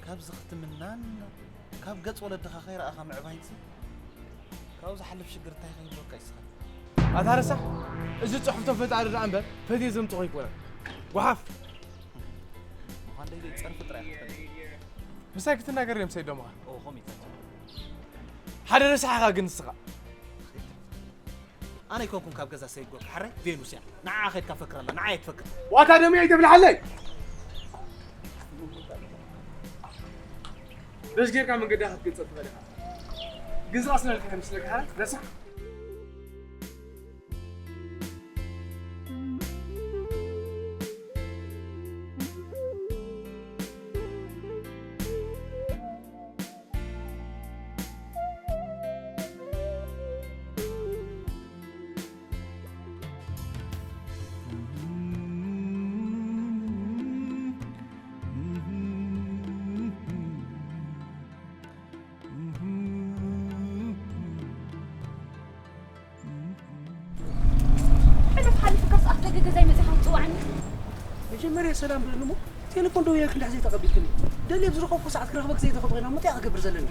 ካብዚ ክትምናን ካብ ገጽ ወለድኻ ከይረኣኻ ምዕባይንሲ ካብኡ ዝሓልፍ ሽግር እንታይ ከይህልወካ ይስኻ። ኣታ ረሳሕ፣ እዚ ጽሑፍቶ ፈጣሪ ደኣ እምበር ፈትየ ዘምጽኦ ኣይኮነን። ጓሓፍ። ምዃን ደይደይ ጸርፊ ጥራይ ክትፈልጥ። ምሳይ ክትናገር እዮም ሰይዶምኻ። ኦ፣ ኾሚታ። ሓደ ረሳሕ ኢኻ ግን ንስኻ። ኣነ ኣይኮንኩን ካብ ገዛ ሰይድጎካ፣ ሓራይ ቬኑስ እያ። ንዓኣ ከድካ ፈክረላ፣ ንዓይ ኣይትፈክር። ዋታ ደመይ ኣይተብልሓለይ። በዚ ጌርካ መንገድኻ ክትገልጸ ትኽእል ኢኻ። ግን ዝቐስለልካ ይመስለካ፣ ሓራይ? ረሳሕ። ሕሉፍ ሓሊፉ ካብ ሰዓት ደገ ገዛይ መጺኻ ትጽውዓኒ? መጀመርያ ሰላም ብለኒ እሞ፣ ቴሌፎን ደው ኢለ ክንድሕዚ ተቐቢልክኒ። ደልየ ኣብ ዝረኸብኩ ሰዓት ክረኽበኪ ዘይተኽእልኩ ኮይነ እሞ፣ እንታይ ክገብር ዘለኒ?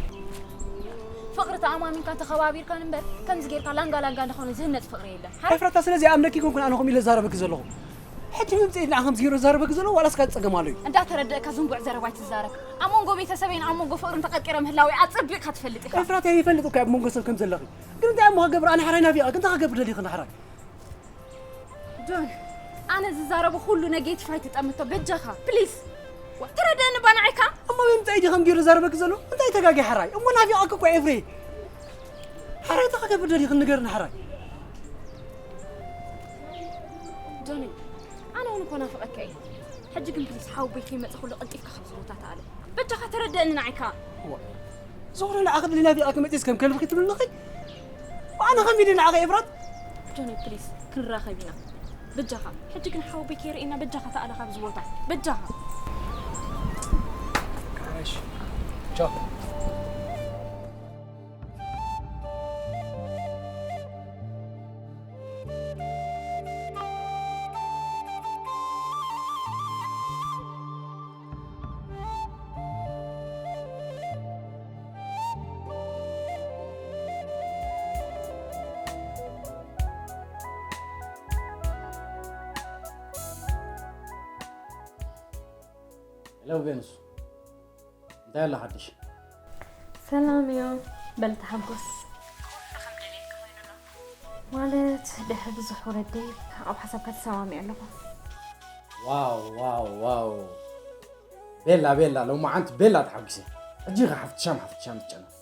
ፍቕሪ ተኣማሚንካን ተኸባቢርካን እምበር፣ ከምዚ ጌርካ ላንጋ ላንጋ እንተኾነ ዝህነጽ ፍቕሪ የለን። ሓ-? ኤፍራታ፣ ስለዚ ኣምነኪ ኮንኩን ኣነ ከምኡ ኢለ ዝዛረበኪ ዘለኹ። ሕጂ ምምጽእ ኢልና ከምዚ ገይሩ ዝዛረበኪ ዘለኹ፣ ዋላስ ካብ ጸገም ኣሎ እዩ? እንዳተረደእካ ዝንቡዕ ዘረባ ኣይትዛረብ። ኣብ መንጎ ቤተሰበይን ኣብ መንጎ ፍቕርን ተቐርቂረ ምህላወይ ኣጸቢቕካ ትፈልጥ ኢኻ። ኤፍራታ፣ ይፈልጥ እኮ ኣብ መንጎ ሰብ ከም ዘለኺ። ግን እንታይ እሞ ክገብር፣ ኣነ ሓራይ ናፊቐኪ፣ እንታይ ክገብር ደሊኺ ንሓራይ? ጆን፣ ኣነ ዝዛረቦ ኩሉ ነጌቲቭ ኣይትጠምቶ በጃኻ፣ ፕሊዝ። ዋ፣ ተረደእኒ ባ ንዓይካ። እሞ ምምጻይ ዲኸም ገይሩ ዘረበኪ ዘሎ? እንታይ ተጋጊ ሓራይ? እሞ ናፊቐኪ እኮ ኤፍሬ። ሓራይ እንታይ ክገብር ደሊኺ ንገርኒ ሓራይ? ጆኒ፣ ኣነ እውን እኮ ናፍቐካ እየ። ሕጂ ግን ፕሊስ ሓወቦይ ከይመጸ ኩሉ ቀልጢፍካ ካብዚ ቦታ ተኣለ። በጃኻ ተረደእኒ ንዓይካ። እዋ፣ ዝኾነ ንዓኺ ደሊ ናፊቐኪ መጺስ ከም ከልብኺ ትብልኒ ኸይ? ኣነ ከም ኢሊ ንዓኺ ኤፍራት? ጆኒ ፕሊስ ክንራኸብ ኢና። በጃኻ ሕጂ ግን ሓወቦይ ከይርእየና በጃኻ ተኣለ ካብዚ ቦታ። በጃኻ። እሺ። ቻው። ሄሎ ቬኑስ፣ እንታይ ኣሎ ሓድሽ? ሰላም እዩ። በል ተሓጎስ። ማለት ድሕሪ ብዙሕ ውረደይ ኣብ ሓሳብካ ተሰማሚዐ ኣለኹ። ዋው፣ ዋው፣ ዋው። ቤላ፣ ቤላ፣ ሎማዓንቲ ቤላ ተሓጒሰ። ሕጂ ኢኻ ሓፍትሻም፣ ሓፍትሻም ትጨነቕ።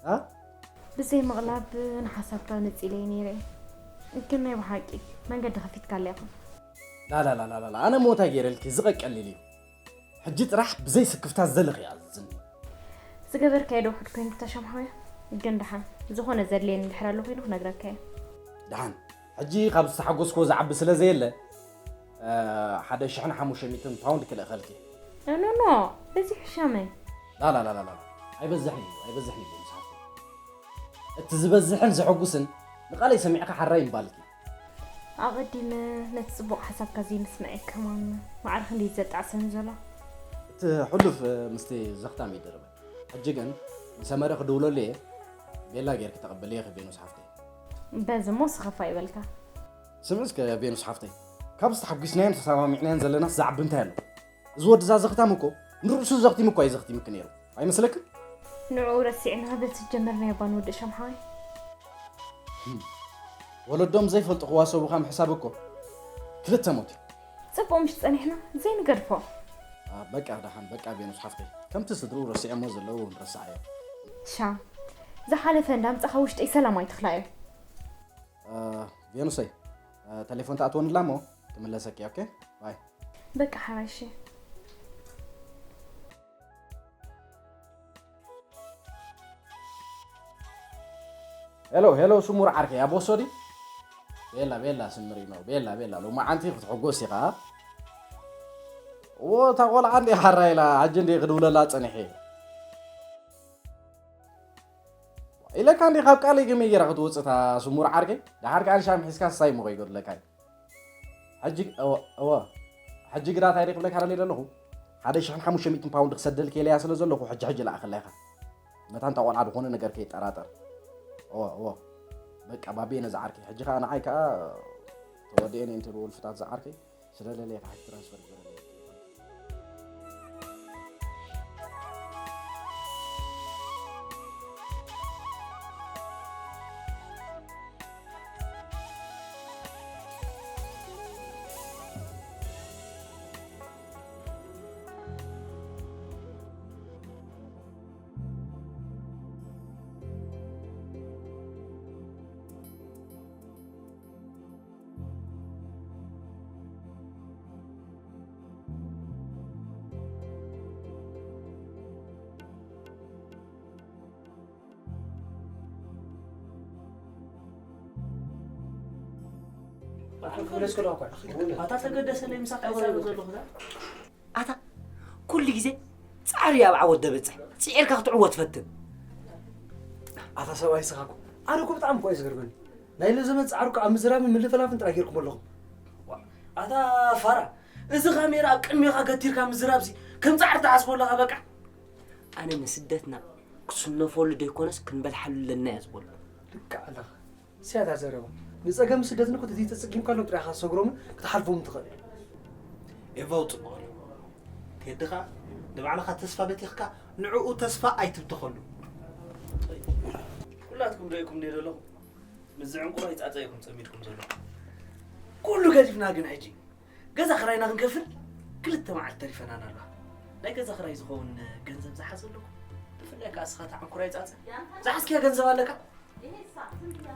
ኣ? ብዘይ ምቕላብ ንሓሳብካ መጺለይ ነይረ። ግን ናይ ብሓቂ መንገዲ ከፊትካለይ ኢኻ። ላላላላላ፣ ኣነ ሞታ ገይረልኪ ዝቐቀሊል እዩ። ሕጂ ጥራሕ ብዘይ ስክፍታ ዘለኺ እያ ዝዝኒ። ዝገበርካዮ ዶ ውሑድ ኮይኑ ተሸምሃዮ? ግን ደሓን ዝኾነ ዘድልየኒ እንድሕር ኣሎ ኮይኑ ክነግረካ እየ። ደሓን፣ ሕጂ ካብ ዝተሓጎስክዎ ዝዓቢ ስለ ዘየለ፣ እ፣ ሓደ ሽሕን ሓሙሽተ ሚእትን ፓውንድ ክልእኸልኪ። ኖ፣ ኖ፣ ኖ፣ በዚሑ ሻመይ። ላላላላላ፣ ኣይበዝሕን እዩ፣ ኣይበዝሕን እዩ፣ ምስ ሓፍተይ። እቲ ዝበዝሕን ዘሐጉስን ንቓለይ ሰሚዕካ ሓራይ ምባልኪ። ኣቐዲመ ነቲ ጽቡቕ ሓሳብካ ዘይምስምዐይ ከማን ማዕረ ክንደይ ዘጣዕሰኒ ዘሎ። እቲ ሕሉፍ ምስቲ ዘኽታም ይደርበ። ሕጂ ግን ንሰመረ ክድውለሉ እየ፣ ቤላ ጌርኪ ተቐበሊ ኢኺ ቬኑስ ሓፍተይ። በዚ እሞ ስኸፋ ይበልካ። ስምዒ እስከ ቬኑስ ሓፍተይ፣ ካብዚ ተሓጒስናዮን ተሰማሚዕናዮን ዘለናስ ዝዓቢ እንታይ ኣሎ? እዚ ወዲ እዛ ዘኽታም እኮ ንርእሱ ዘኽቲም እኮ እዩ ዘኽቲምኪ ነይሩ። ኣይመስለክን? ንዕኡ ረሲዕና በቲ ዝጀመርናዮ እባ ንወድእ ሻምሓዋይ። ህም። ወለዶም ዘይፈልጡ ክዋሰቡኻ ምሕሳብ እኮ ክልተ ሞት እዩ። ጽቡቕ ምሽ ጸኒሕና ዘይንገድፎ። ኣ፣ በቃ ደሓን፣ በቃ ቬኑስ ሓፍተይ። ከምቲ ስድርኡ ረሲዖሞ ዘለዉ ንረስዓዮ። ሻም፣ ዝሓለፈ እንዳምጻኻ ውሽጠይ ሰላም ኣይትኽላዮ። እ፣ ቬኑሰይ፣ እ፣ ቴሌፎን ትኣትወኒ ኣላ እሞ ክምለሰኪ፣ ኦኬ? ባይ። በቃ ሓራይ፣ እሺ። ሄሎ፣ ሄሎ፣ ስሙር ዓርከይ፣ ኣብ ወሶ ድዩ? ቤላ፣ ቤላ፣ ስምሪኖ፣ ቤላ፣ ቤላ፣ ሎማዓንቲ ክትሕጎስ ኢኻ። እዎ፣ እታ ቆልዓ እንዲ ሓራ ኢላ፣ ሕጂ እንዲ ክድውለላ ጸኒሐ። ኢለካ እንዲ ካብ ቃለይ ከመይ ጌራ ክትወጽእ እታ ስሙር ዓርከይ? ደሓር ከኣ ንሻም ሒዝካ ሳይ እሞ ከይጎድለካ እዩ። ሕጂ፣ እወ፣ እወ። ሕጂ ግዳ እንታይ ደይ ክብለካ ደልየ ዘለኹ? ሓደ ሽሕን ሓሙሽተ ሚእትን ፓውንድ ክሰደልክ ኢለያ ስለ ዘለኹ ሕጂ ሕጂ ለኣኸላ ኢኻ። መታን እታ ቆልዓ ዝኾነ ነገር ከይጠራጠር። እወ እወ። በቃ ባቤ ነዛ ዓርከይ። ሕጂ ኸኣ ንዓይ ከኣ ተወዲኤን እየን ትብል ወልፍታት ዝዓርከይ። ስለ ለለየ ከዓ ትራንስፈር ግበረለይ። ኣታ ተገደሰለይ ምሳኻ ይዛረብ ዘለኹ እዛ። ኣታ ኩሉ ግዜ ጻዕሪ ኣብ ዓወት ደበጽሕ ጽዒርካ ክትዕወት ፈትን። ኣታ ሰብኣይ ስኻኩ ኣነ እኮ ብጣዕሚ እኮ እዩ ዝገርመኒ። ናይ ሎ ዘመን ጻዕሪ እኮ ኣብ ምዝራብን ምልፍላፍን ጥራይ ጌርኩም ኣለኹም። ኣታ ፋራ፣ እዚ ካሜራ ኣብ ቅድሜኻ ገቲርካ ምዝራብሲ ከም ጻዕሪ ትሓስቦ ኣለኻ በቃ። ኣነ ንስደትና ክስነፈሉ ዘይኮነስ ክንበልሓሉ ኣለና እየ ዝበሎ። ልክዕ ኣለኻ። ስያታ ዘረባ። ንጸገም ስደትን እኮ ተዘይተጸጊምካሎም ጥራይ ኢኻ ክትሰግሮምን ክትሓልፎምን ትኽእል። ኤቫው ጽቡቕ ኣሎ። ቴዲ ኸኣ ንባዕልኻ ተስፋ በቲኽካ ንዕኡ ተስፋ ኣይትብተኸሉ። ኩላትኩም ዶ ኢኹም ደለኹም? ምስዚ ዕንቁራይ ጻጸ ኢኹም ጸሚድኩም ዘለኹም። ኩሉ ገዲፍና ግን ሕጂ ገዛ ክራይና ክንከፍል ክልተ መዓልቲ ተሪፈናና ኣለዋ። ናይ ገዛ ክራይ ዝኸውን ገንዘብ ዝሓዘ ኣለኩ። ብፍላይ ከኣ እስኻ እታ ዕንኩራይ ጻጸ ዝሓዝክያ ገንዘብ ኣለካ?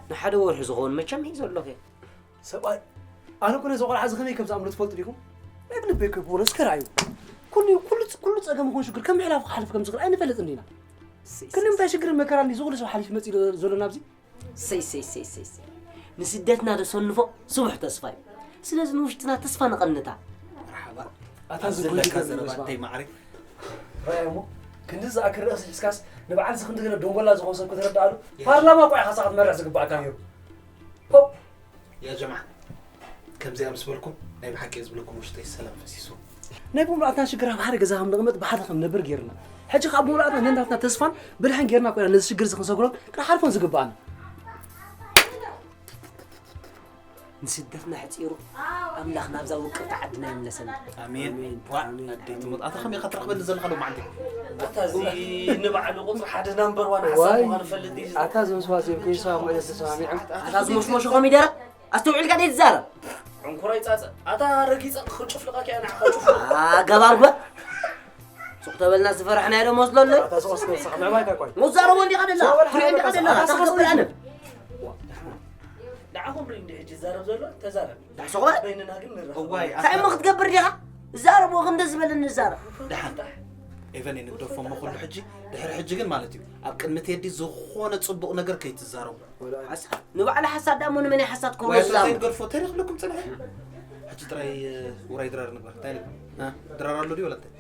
ንሓደ ወርሒ ዝኸውን መቸም ሒዘ ኣለኹ። ሰብኣይ፣ ኣነ እኮ ነዚ ቆልዓ እዚ ከመይ ከም ዝኣምኖ ትፈልጡ ዲኹም? ናይ ብልበይ ከይብዎ እስከ ረኣዩ። ኩሉ፣ ኩሉ፣ ኩሉ ጸገም ይኹን ሽግር ከም ምሕላፉ ክሓልፍ ከም ዝኽእል ኣይንፈልጥን ዲና? ክንዲ እንታይ ሽግርን መከራን ድዩ ዝኹሉ ሰብ ሓሊፉ መጺኡ ዘሎ ናብዚ? ሰይ ሰይ ሰይ ሰይ ሰይ። ንስደትና ደሰንፎ ስቡሕ ተስፋ እዩ። ስለዚ ንውሽጥና ተስፋ ነቐንታ። መርሓባ። ኣታ ኣብዚ ዝብለካ ዘለካ ዘረባ ዘረባ ኣደይ ማዕረ። ራእያ እሞ ክንዲ ዝኣክል ርእሲ ሒዝካስ ንበዓል እዚ ክንዲ ገለ ደንጎላ ዝኾን ሰብ ከተረድኣሉ ያ። ፓርላማ እኮ ኢኻ ሳዕ ክትመርሕ ዝግባእካ ነይሩ። ሆ! ያ ጀማዓ፣ ከምዚኣ ምስ በልኩም ናይ ብሓቂ እየ ዝብለኩም ውሽጠይ ሰላም ፈሲሱ። ናይ ብምሉኣትና ሽግር ኣብ ሓደ ገዛ ከም ንቕመጥ ብሓደ ከም ነብር ጌርና። ሕጂ ካብ ብምሉኣትና ነናትና ተስፋን ብልሕን ጌርና ኮይና ነዚ ሽግር እዚ ክንሰግሮን ክንሓልፎን ዝግባኣና። ንስደትና ሕጺሩ ኣምላኽ ናብዛ ውቅብቲ ዓድና ይምለሰና። ኣሜን። ኣሜን። ዋ፣ ኣሜን። ኣደይ ትሞት። ኣታ ከመይ ኢኻ ትረኽበኒ ዘለኻ ሎማዓንቲ? ኣታ እዚ ንባዕሉ ቁጽሪ ሓደ ናምበር ዋን ሓሳብ ዋይ። ምዃኑ ፈልጥ እዩ። ኣታ እዚ ምስዋስ እዮም ከይሰማምዑ እዮም ተሰማሚዖም። ኣታ እዚ መሽመሾ ኮሚደረ ኣስተውዒልካ ደይ ትዛረብ። ዕንኩራይ ጻጸ። ኣታ ረጊጸ ክጭፍልቐካ እያ ንዓኻ ጭፍልቕ። ኣገባር በ-፣ ሱቕ ተበልና ዝፈራሕናዮ ዶ መስሎ ኣሎ? ኣታ ሱቕ እስከ ንስኻ ምዕባይ እንታይ ኮን? መዛረቦ እንዲኻ ደላ። ሱቕ በል ትሪኦ እንዲኻ ሓመድ ደላ። ኣታ ኣታ ክገብር ኣነ። ንዓኹም ርኢ እንዲ ሕጂ ዝዛረብ ዘሎ ተዛረብ። ዳሕ ሱቕ በል። በይንና ግን ንራኸብ። እዋይ፣ እንታይ እሞ ክትገብር ዲኻ? ዛረብ ወ-፣ ክንደ ዝበለ ንዛረብ። ደሓን። ኤቨን ንግደፎ እሞ ኩሉ ሕጂ፣ ድሕሪ ሕጂ ግን ማለት እዩ። ኣብ ቅድሚ ቴዲ ዝኾነ ጽቡቕ ነገር ከይትዛረቡ። ሓሳድ። ንባዕሉ ሓሳድ ዳሞ ንመን እዩ ሓሳድ ክብሎ ወይ ዝዛረብ? ዘይትገድፎ ተሪኽ ኣለኩም ጽንሒ። ሕጂ ጥራይ፣ እ፣ ውራይ ድራር ንግበር። እንታይ ንግበር? እ? ድራር ኣሎ ድዩ ወላ እንታይ?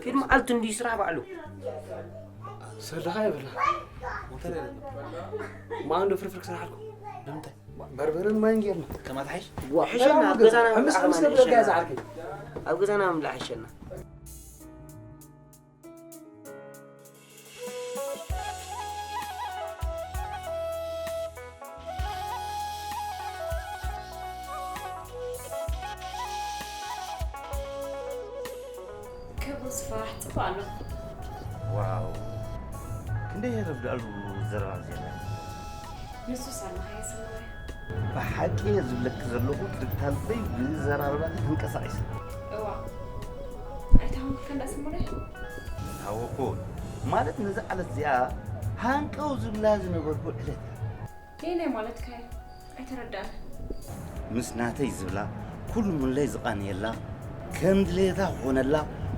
ፊልም ኣልቱ እንድዩ ስራሕ ባዕሉ። ሰድኻ ይብላ። እንታይ ንግበር? ማን ዶ ፍርፍር ክስራሕ ኣልኩ? ንምንታይ? በርበረን ማይን ጌርና። ከማ ትሓይሽ? ዋ፣ ሕሸና፣ ኣብ ገዛና ሕምስ ምብላዕ ሕምስ ከማን ገብረ ሕሸና። ገዛ ዓርከይ። ኣብ ገዛና ምብላዕ ሕሸና። ክብሩ ስፋሕ ጽቡቕ ኣሎ። ዋው! ክንደይ የረድኣሉ ዘረባ ዜና። ንሱስ ኣለኻ የስምረ። ብሓቂ እየ ዝብለኪ ዘለኹ፣ ትካልተይ ብዘራርባኺ ተንቀሳቒሰ። እዋ። ኣይተሃንኩ ከንዳ ስምረ? ታወኮ፣ ማለት ነዛ ዓለት እዚኣ ሃንቀው ዝብላ ዝነበርኩ ዕለት እያ። ነየናይ ማለትካ እዩ? ኣይተረዳእን። ምስ ናተይ ዝብላ፣ ኩሉ ምለይ ዝቓንየላ፣ ከም ድሌታ ክኾነላ፣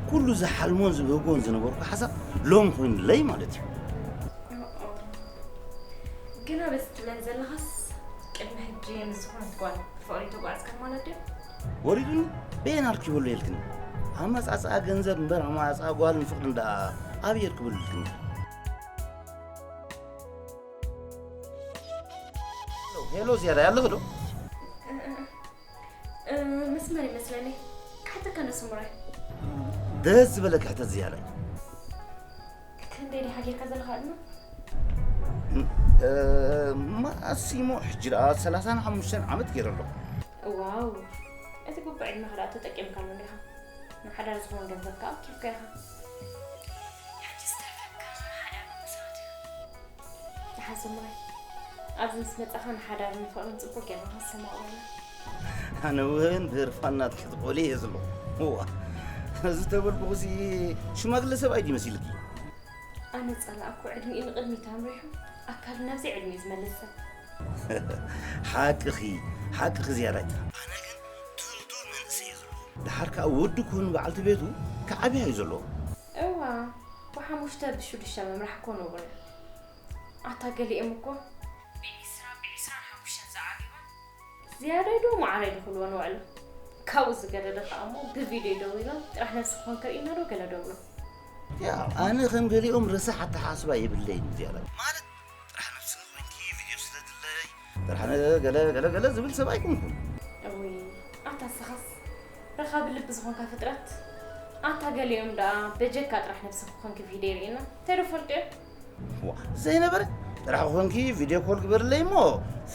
ኩሉ ዝሓልሞን ዝብህጎን ዝነበርኩ ሓሳብ ሎም ኮይኑለይ ማለት እዩ። ኦኦ። ግና በዚ ትብለን ዘለኻስ፣ ቅድሚ ሕጂ ምስ ዝኾነት ጓል ብፍቕሪ ተጓዕዝካ ማለት ድዩ? ወሪዱኒ፣ በየን ኣርኪበሉ የልክኒ። ኣመጻጽኣ ገንዘብ እምበር ኣመጻጽኣ ጓልን ፍቕርን ደኣ ኣበይ የርክበሉ ኢልክኒ? ሄሎ ዝያዳ፣ ኣለኺ ዶ? እ፣ እ፣ እ፣ መስመር ይመስለኒ። ክሓተካ እንዶ ስሙራይ። ደስ ዝበለካ ሕተት ዝያዳይ። ክንደይ ዲኻ ጌርካ ዘለኻ ዕድመ? እ፣ ማእሲሞ ሕጂ ደኣ ሰላሳን ሓሙሽተን ዓመት ገይረ ኣለኹ። ዋው፣ እቲ ግቡእ ዕድመኻ ደኣ ተጠቂምካሉ እንዲኻ። ንሓዳር ዝኾን ገንዘብ ከኣ ኣኪብካ ኢኻ። ሕጂ ዝተረፈካ ሓዳር ምምሳት እዩ። ደሓን ስሙራይ፣ ኣብዚ ምስ መጻኻ ንሓዳርን ንፍቕርን ጽቡቕ ጌርና ክንሰማምዓሉ ኢና። ኣነ እውን ብህርፋን ናትኪ ትቖሊ እየ ዘለኹ። እዋ፣ እዚ ተበልኩኹሲ ሽማግለ ሰብኣይ ድዩ መሲልኪ? ኣነ ጸላእኩ ዕድሚኡ ንቕድሚት ኣምሪሑ ኣካሉ ናብዚ ዕድሚኡ ዝመልስ ሰብ። ሓቅኺ፣ ሓቅኺ ዝያዳይ። ኣነ ግን ድልዱል መንእሰይ እየ ዘለኹ። ደሓር ከኣ ወዲ ክኹን በዓልቲ ቤቱ ክዓብያ እዩ ዘለዎ። እዋ፣ ብሓሙሽተ ብሽዱሽተ ምምራሕ እኮ ንቡር እዩ። ኣታ ገሊኦም እኮ ብዒስራ ብዒስራን ሓሙሽተን ዝዓብዩን ዝያዳይ ዶ ማዕረይ ዶ ክብልዎ ንውዕሎ። ካብኡ ዝገደደ ከኣ እሞ ብቪድዮ ደዊሎም ጥራሕ ነብስኺ ኮንኪ ርእይና ዶ ገለ ደብሎ። ያ፣ ኣነ ከም ገሊኦም ረሳሕ ኣተሓሳስባ የብለይን ዝያዳይ። ማለት ጥራሕ ነብስኺ ኮንኪ ቪድዮ ስለድለይ፣ ጥራሕ ነ-፣ ገለ፣ ገለ፣ ገለ ዝብል ሰብ ኣይኮንኩን። እውይ፣ ኣታ ንስኻስ ረኻቢ ልቢ ዝኾንካ ፍጥረት። ኣታ ገሊኦም ደኣ በጀካ ጥራሕ ነብስኺ ኮንኪ ቪድዮ ይርእዩና። እንታይ ዶ ፈልጡ እዮም? ዋ፣ ዘይነበረ ጥራሕ ኮንኪ ቪድዮ ኮል ግበርለይ እሞ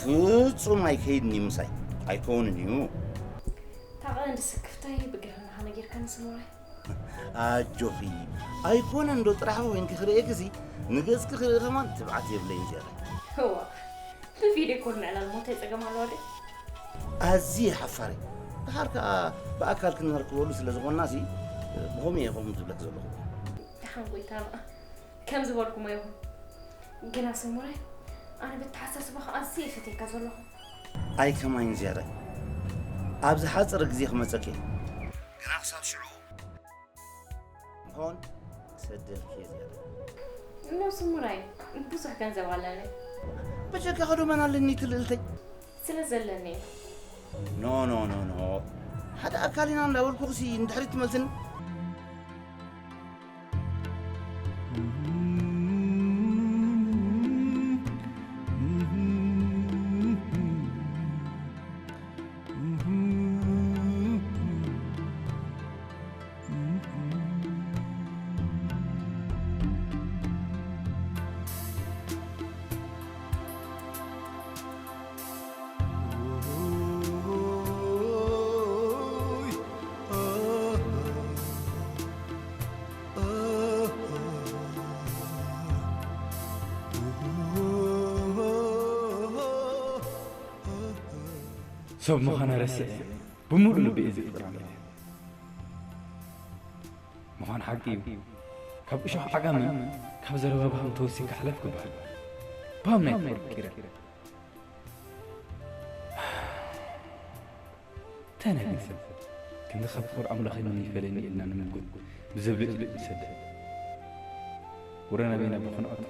ፍጹም ኣይከይድን እዩ ምሳይ። ኣይከውንን እዩ። እታ ቀንዲ ስክፍታይ ብግርህና ከመይ ጌርካ ንስሙራይ? ኣጆኺ፣ ኣይኮነን ዶ ጥራሕ ኮንኪ ክርእየኪሲ ንገጽኪ ክርኢ ከማን ትብዓት የብለይን ዝያዳ። እዋ፣ ብቪድዮ ኮል ምዕላል እሞ እንታይ ጸገም ኣለዎ ድዩ? ኣዝየ ሓፋሪ። ደሓር ከኣ ብኣካል ክንረክበሉ ስለ ዝኾንናሲ ብኸምኡ እየ ከምኡ ዝብለኪ ዘለኹ። ደሓን ጎይታና፣ ከም ዝበልኩሞ ይኹን። ግና ስሙራይ፣ ኣነ ብተሓሳስባኻ ኣዝየ እየ ፈትየካ ዘለኹ። ኣይ ከማይን ዝያዳ። ኣብ ዝሓጸረ ግዜ ክመጸኪ እየ። ግና ክሳብ ሽዑ እንኾን ክሰደልኪ እየ ዝያዳ። እኖ ስሙራይ፣ ብዙሕ ገንዘብ ኣለኒ። በጀካ ከዶ መን ኣለኒ ትልእልተይ? ስለ ዘለኒ እዩ። ኖ፣ ኖ፣ ኖ፣ ኖ። ሓደ ኣካል ኢና እንዳበልኩኽሲ ንድሕሪት ትመልስኒ? ሰብ ምዃና ረሲዐ ብምሉእ ልቢ እየ ዘፍቅራ ማለት እየ። ምዃን ሓቂ እዩ። ካብ እሾኽ ዓጋመ ካብ ዘረባ ባሃም ተወሲካ ሕለፍ ክበሃል። ባሃም ናይ ፍቕሪ ፍቂረ። እንታይ ናይ ሰብ ክንዲ ካብ ፍቕሪ ኣምላኽ ይመን ይፈለኒ ኢልና ንምጉት ብዘብልጭልጭ ንሰድድ። ወረ ናበይና ብኽንዖት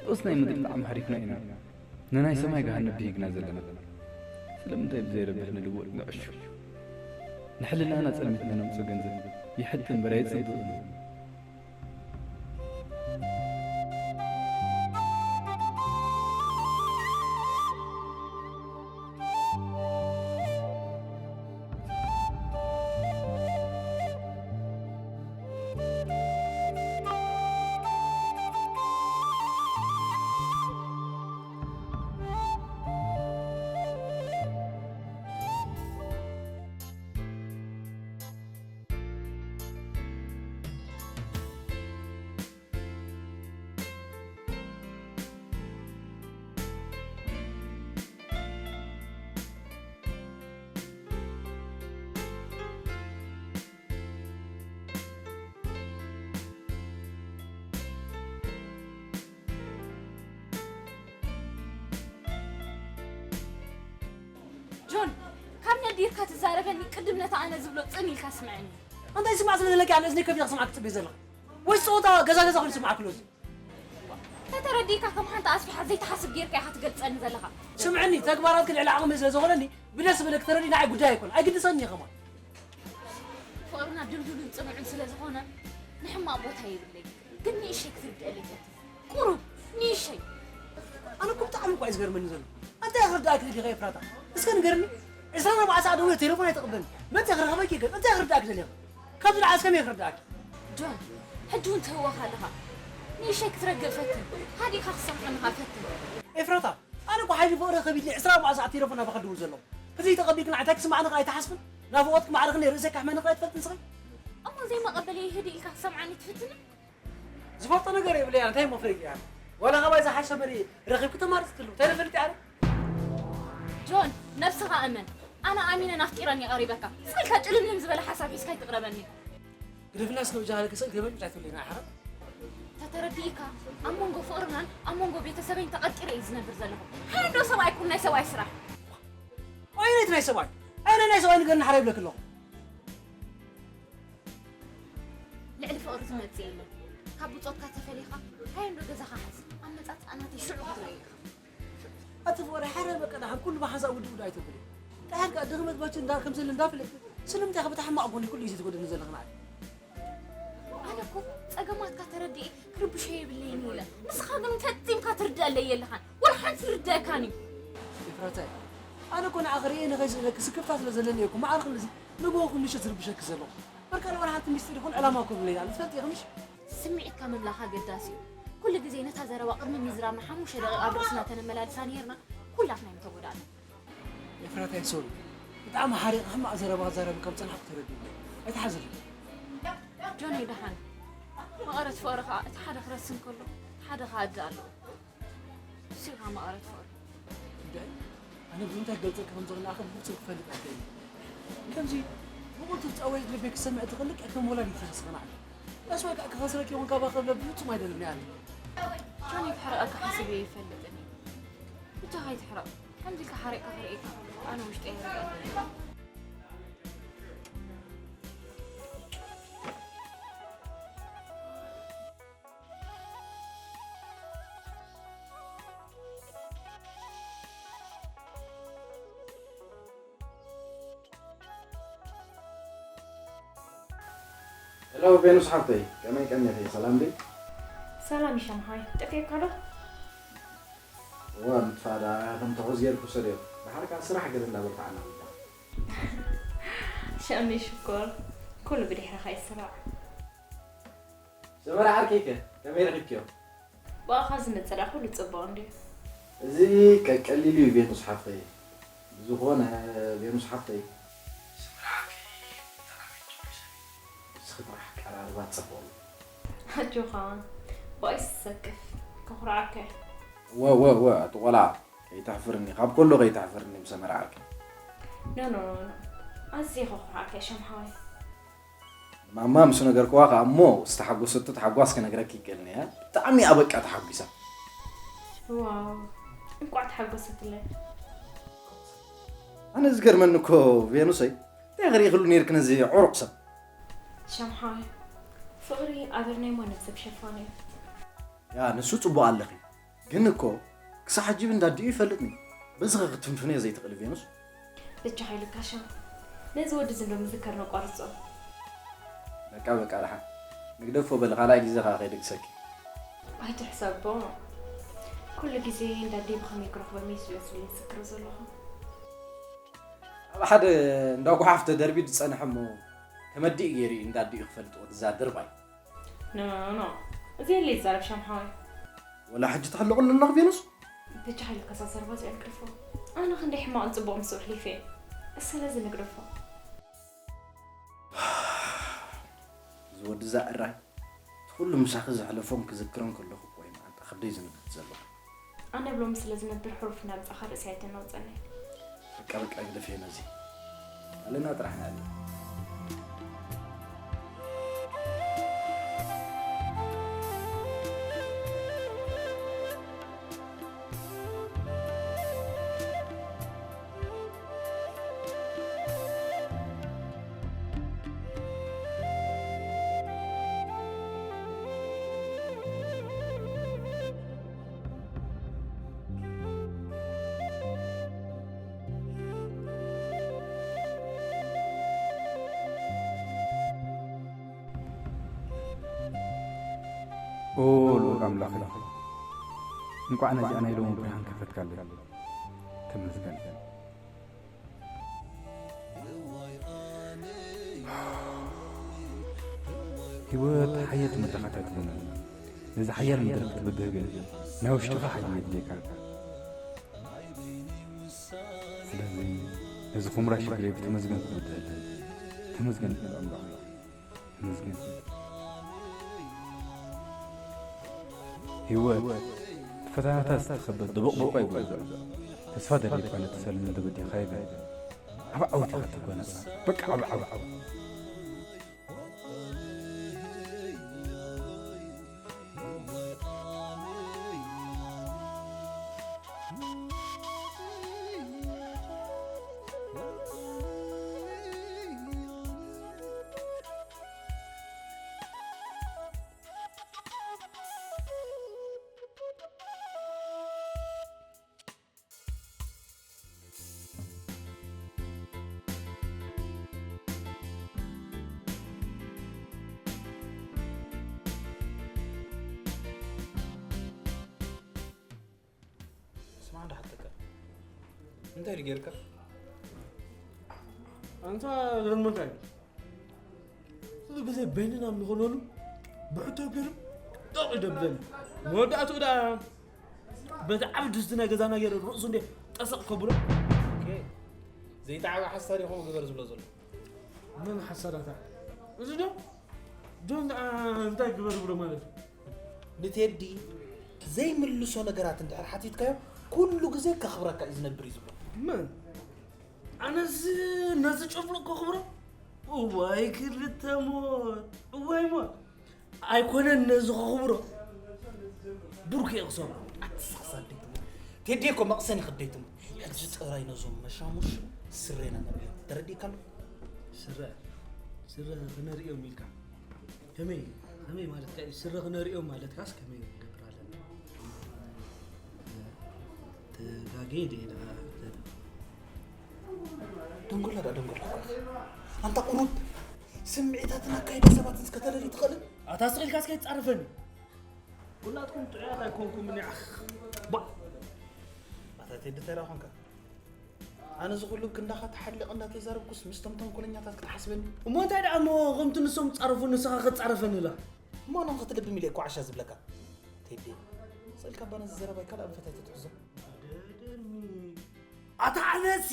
ንኡስ ናይ ምድሪ ጣዕሚ ሓሪፍና ኢና። ንናይ ሰማይ ገሃነብ ድሂግና ዘለና። ስለምንታይ ብዘይረብሕ ንልወጥ ንዕሹ? ንሕልናና ጸልሚትና ነምጽኦ ገንዘብ ይሕጥ እምበር ኣይጽብቕን። ጆን፣ ካብ ነዲርካ ትዛረበኒ ቅድም ነታ ኣነ ዝብሎ ጽን ኢልካ ስምዐኒ። ኣንታ ይስማዕ ስለ ዘለኪ ኣነ እዝነይ ከፊተ ክሰምዓኪ ትጽበይ ዘለኺ። ወይስ ጸወታ ገዛ ገዛ ኮይኑ ዝስምዓኪ ኣሎ እዚ? ተተረዲእካ ከም ሓንቲ ኣስፊሓ ዘይትሓስብ ጌርካ ኢኻ ትገልጸኒ ዘለኻ። ስምዕኒ፣ ተግባራትኪ ልዕሊ ዓቕመይ ስለ ዝኾነኒ ብደስ ዝበለኪ ተረዲእ ንዓይ ጉዳይ ኣይኮነን። ኣይግድሰንን እዩ ከማን። ፍቕርና ድልዱልን ጽኑዕን ስለ ዝኾነ ንሕማቕ ቦታ የብለይ። ግን ንእሽተይ ክትርድኣለይ ፈቲነ። ቁሩብ ንእሽተይ። ኣነ እኮ ብጣዕሚ እኮ እዩ ዝገርመኒ ዘሎ። እንታይ ክርድኣኪ ደሊኺ ኤፍራታ? እስከ ንገርኒ። ዕስራን ኣርባዕተን ሰዓት ደዊለ ቴሌፎን ኣይተቕብለኒ። መፂኣ ክረኽበኪ ይገርም። እንታይ ክርድኣኪ ደሊኺ? ካብዚ ንላዕሊ እስከ መን ክርድኣኪ? ጆን፣ ሕጂ እውን ትህወኽ ኣለኻ። ንእሽተይ ክትረግእ ፈትን። ሃዲእካ ክትሰምዓኒ ኸኣ ፈትን። ኤፍራታ፣ ኣነ እኮ ሓይሊ ፍቕሪ ከቢድኒ ዕስራ መዓልቲ ሰዓት ቴሌፎን ናባኻ ክድውል ዘለኹ። ተዘይተቐቢልክን እንታይ ክስምዓኒ ከኣ ኣይትሓስብን? ናፍቖትኪ ማዕረ ክንደይ ርእሰይ ከሕመኒ ከኣ ኣይትፈልጥን ንስኺ? እሞ ዘይመቐበለይ ህድእ ኢልካ ክትሰምዓኒ ትፍትን? ዝፈልጦ ነገር የብለይ ኣነ፣ እንታይ እሞ ፈሊጠ እየ ኣነ? ዋላ ካባይ ዝሓሸ መን ረኺብኪ ተማርጺ ትህልዊ? እንታይ ዶ ፈሊጠ ኣነ? ጆን፣ ነብስኻ እመን። ኣነ ኣሚነን ኣፍቂረን እየ ቀሪበካ። ስቕ ኢልካ ጭልምልም ዝበለ ሓሳብ ሒዝካ ኣይትቕረበኒ። ግደፍና እስከ በጃኻ ለኪ ስቕ ኢልኪ በል እንታይ ትብለኒ ኣሕራ? ተተረዲእካ ኣብ መንጎ ፍቕርናን ኣብ መንጎ ቤተሰበይን ተቐርቂረ እየ ዝነብር ዘለኹ። ሓይንዶ ሰብኣይ ኩን ናይ ሰብኣይ ስራሕ። ኣየነይቲ ናይ ሰብኣይ? ኣየናይ ናይ ሰብኣይ ንገርኒ ሓራ ይብለኪ ኣለኹ። ልዕሊ ፍቕሪ ዝመጽእ የለን። ካብ ብጾትካ ተፈሊኻ ሓየንዶ ገዛኻ ሓዝ። ኣመጻጽኣ ናተይ ሽዑ ክትርእዮ ኢኻ። ኣቲ ፍቕሪ ሓረ በቃ ደሓን ኩሉ ብሓንሳእ ውድእ ውድእ ኣይተብሊ። ደሓን ከኣ ድኽመት ባችን እንዳ ከም ዘለ እንዳፈለጥኪ ስለምንታይ ኢኺ በቲ ሕማቕ ጎኒ ኩሉ ግዜ ትጎድእኒ ዘለኺ ንዓይ? ኣነ እኮ ጸገማትካ ተረዲኤ ክርብሾ የብለይን ኢለ። ንስኻ ግን ፈጺምካ ትርድኣለይ የለኻን። ወላ ሓንቲ ዝርድኣካን እዩ። ኤፍራታይ ኣነ እኮ ንዓኺ ርእየ ንኸይስእነኪ ስክፍታ ስለ ዘለኒ እየ እኮ መዓልኺ ንዚ ንግሆ ኩሉ ምሸት ዝርብሸኪ ዘለኹ። በቃ ዋላ ሓንቲ ሚስጢር ይኹን ዕላማ እኮ የብለይን ኣነ ትፈልጢ ኢኺ ምሽ? ስምዒትካ ምምላኽ ኣገዳሲ እዩ። ኩሉ ግዜ ነታ ዘረባ ቅድሚ ምዝራብና ሓሙሽተ ደቂቕ ኣብ ርእስና ተነመላልሳ ነይርና ኩላትና እዮም ተጎዳእና። ኤፍራታይ ሶሪ ብጣዕሚ ሓሪቐ ሕማቕ ዘረባ ክዛረብ ከም ዝጸናሕኩ ተረዲእኒ ኣይትሓዝለይ። ጆነይ ደሓን መቐረት ፍቕሪ ኸኣ እቲ ሓደ ክረስን ከሎ እቲ ሓደ ክሃድእ ኣለዎ። ንሱ ኢኻ መቐረት ፍቕሪ። ጉዳይ ኣነ ብምንታይ ክገልጸልኪ ከም ዝኽእል ንዓኺ ብፍጹም ክፈልጥ ኣይክእልን። ከምዚ ብቕልጡፍ ጻወየት ልበይ ክሰምዕ ትኽእል ልክዕ ከም ወላዲት ኢኺ ስኽናዕ። ዳስዋይ ከዓ ክኸስረኪ ይኹን ካባኺ ክብለ ብፍጹም ኣይደልን እየ ኣነ። ጆነይ ክሕርቐካ ሓሲበ ኣይፈልጥን እየ። ብጃኻ ኣይትሕረቕ። ከምዚ ኢልካ ሓሪቕካ ክርእየካ ከለኹ ኣነ ውሽጠይ ኣይርድኣንን እዩ። ሄሎ ቬኑስ ሓፍተይ፣ ከመይ ቀኒኺ? ሰላም ድዩ? ሰላም ይሸምሃይ፣ ጠፊእካ ዶ? እዋ ምጥፋእ ደኣ ከም ትሑዝ ጌርኪ ውሰድዮ። ደሓር ከኣ ስራሕ ገለ እንዳበርታዕና ንብዳ። ሸሚ ሽኮር፣ ኩሉ ብድሕርኻ ይስራዕ። ሰመረ ዓርከይከ ከመይ ረኺብክዮ? ብኣኻ ዝመጸ ደኣ ኩሉ ጽቡቕ እንድዩ። እዚ ቀቀሊል እዩ ቬኑስ ሓፍተይ። ብዝኾነ ቬኑስ ሓፍተይ። ስምራዕኪ ብጣዕሚ ጽቡቕ እዩ። ንስኺ ጥራሕ ኣቀራርባ ጽቡቕ እዩ። ኣጆኻ ብኣይ ዝሰክፍ ከኹርዓካ እየ። እወ እወ እወ ኣቲ ቆልዓ ከይተሕፍርኒ ካብ ኮሎ ከይተሕፍርኒ ብሰመረ ዓርከይ። ኖ ኖ ኖ ኖ ኣዝየ ከኹርዓካ እየ ሸምሓወይ። ማማ ምስ ነገርክዋ ከኣ እሞ ዝተሓጎሰቶ ታሕጓስ ክነግረኪ ይክእልኒ እያ። ብጣዕሚ እያ በቃ ተሓጒሳ። ዋው እንቋዕ ተሓጎሰትለይ። ኣነ ዝገርመኒ እኮ ቬኑሰይ እንታይ ክርኢ ክሉ ነይርኪ ነዚ ዕሩቕ ሰብ። ሸምሓይ ፍቕሪ ኣበር ናይ ማንም ሰብ ሸፋኑ እዩ። ያ ንሱ ጽቡቕ ኣለኺ። ግን እኮ ክሳዕ ሕጂ እንዳ ኣዲኡ ይፈልጥኒ። በዚ ኸ ክትፍንፍንዮ ዘይትኽእሊ ቬኑስ? በጃኻ ኢልካ ሻም ነዚ ወዲ እዚ እንዶ ምዝካር ነቋርጾ። በቃ በቃ ደሓን ንግደፎ በሊ ካልኣይ ግዜ ከኣ ከይድግሰኪ። ኣይትሕሰቦ ኩሉ ግዜ እንዳ ኣዲኡ ብኸመይ ክረኽቦ መሲሉ ዝብል ዝዝክሮ ዘለኹ። ኣብ ሓደ እንዳ ጓሓፍ ተደርብዩ ዝጸንሐ እሞ ከመዲኡ ገይሩ እዩ እንዳ ኣዲኡ ክፈልጥ ወዲ እዛ ድርባይ። ኖ ኖ ኖ እዚ የለ ይዛረብ ሻምሓወይ። ወላ ሕጂ ተሕልቑ ኣለና ቬኑስ። በጃኻ ኢልካ እዛ ዘረባ እዚኣ ንግደፎ። ኣነ ክንደይ ሕማቕን ጽቡቕን ምስ ኣሕሊፈ እየ። ስለዚ ንግደፎ። እዚ ወዲ እዛ እራይ እቲ ኩሉ ምሳኺ ዘሕለፎን ክዝክሮን ከለኹ እኮ እዩ መዓንጣ ከብደይ ዝንግድ ዘሎ። ኣነ ብ ሎሚ ስለ ዝነብር ሕሩፍ እናምጻኻ ርእሰይ ኣይተናውጸኒ። በቃ በቃ ግደፍዮ ነዚ ኣለና ጥራሕ ንዕለ። ኦ ልኡል ኣምላኸይ፣ እንቋዕ ነዚኣ ናይ ሎሚ ብርሃን ከፈትካለይ። ተመስገን። ህይወት ሓያል መድረኻት ኣይትኾነን። ነዚ ሓያል መድረኽ ክትብድህ ግን ናይ ውሽጥኻ ሓይሊ የድልየካ። ስለዚ ነዚ ኹምራ ሽግረይ ብተመስገን ክትብድህ ኣለኒ። ተመስገን ይብል ኣምላኽ። ተመስገን። ህይወት ብፈተናታት ዝተኸበበት ደቦቕቦቕ ኣይግበዞ። ተስፋ ደሊካ ነቲ ሰልሚ እንተበዲኻ ይበል። ዓብ ዓወት ኢኻ ትጓነጻ። በቃ ዓብ ዓወት። ስማዕ እንዳ ሓተካ እንታይ ድጌርካ? ኣንታ ዘርመታይ ኩሉ ግዜ በይንና ንኾነሉ ብሕቶ ገይሩ ጠቕ ይደብደኒ። መወዳእትኡ ደኣ በቲ ዓቢ ድስቲ ናይ ገዛና ገይረ ርእሱ እንዴ ጠሰቕ ከብሎ። ኦኬ። ዘይተዓበ ሓሳድ ኢኹም ግበር ዝብሎ ዘሎ። መን ሓሳዳታ? እዚ ዶ? ዶ እንዳ እንታይ ግበር ብሎ ማለት እዩ? ንቴዲ ዘይምልሶ ነገራት እንድሕር ሓቲትካዮ ኩሉ ግዜ ከኽብረካ እዩ ዝነብር እዩ ዝብሎ። መን? ኣነስ ነዚ ጨፍሎ ከኽብሮ? እዋይ ክልተ ሞት፣ እዋይ ሞት። ኣይኮነን ነዚ ከኽብሮ፣ ብሩክ የቕሰሎ። ኣትሳሳ ደይትሞ። ቴዲ እኮ መቕሰን ይኽደይትሞ። ሕጂ ጥራይ ነዞም መሻሙሽ ስሬና ነብዮም። ተረዲእካ ኣሎ? ስረ፣ ስረ ክነርእዮም ኢልካ። ከመይ፣ ከመይ ማለትካ እዩ? ስረ ክነርእዮም ማለትካስ ከመይ ክንገብር ኣለና? ተጋጌ ድየ ደኣ? ደንጎላ ደኣ ደንጎላ እኮ ኢኻ። ኣንታ ቁሩብ ስምዒታትን ኣካይዳ ሰባትን እስከ ተለሊ ትኽእልን? ኣታ ስቕ ኢልካ እስከ ይትጻረፈኒ። ኩላትኩም ጥዑያት ኣይኮንኩምን፣ ያኽ። ባ! ኣታ ቴዲ እንታይ ደኣ ኾንካ? ኣነ እዚ ኩሉ ክንዳኻ ተሓሊቕ እንዳተዛረብኩስ ምስቶም ተንኮለኛታት ክትሓስበኒ? እሞ እንታይ ደኣ እሞ ከምቲ ንሶም ጻረፉ ንስኻ ክትጻረፈኒ ኢላ? እሞ ኣነ ንኽትልብም ኢለ እኮ ዓሻ ዝብለካ። ቴዲ፣ ስቕ ኢልካ እባ ነዚ ዘረባይ ካልእ ኣንፈት ኣይተትሕዞ። ኣታ ኣነሲ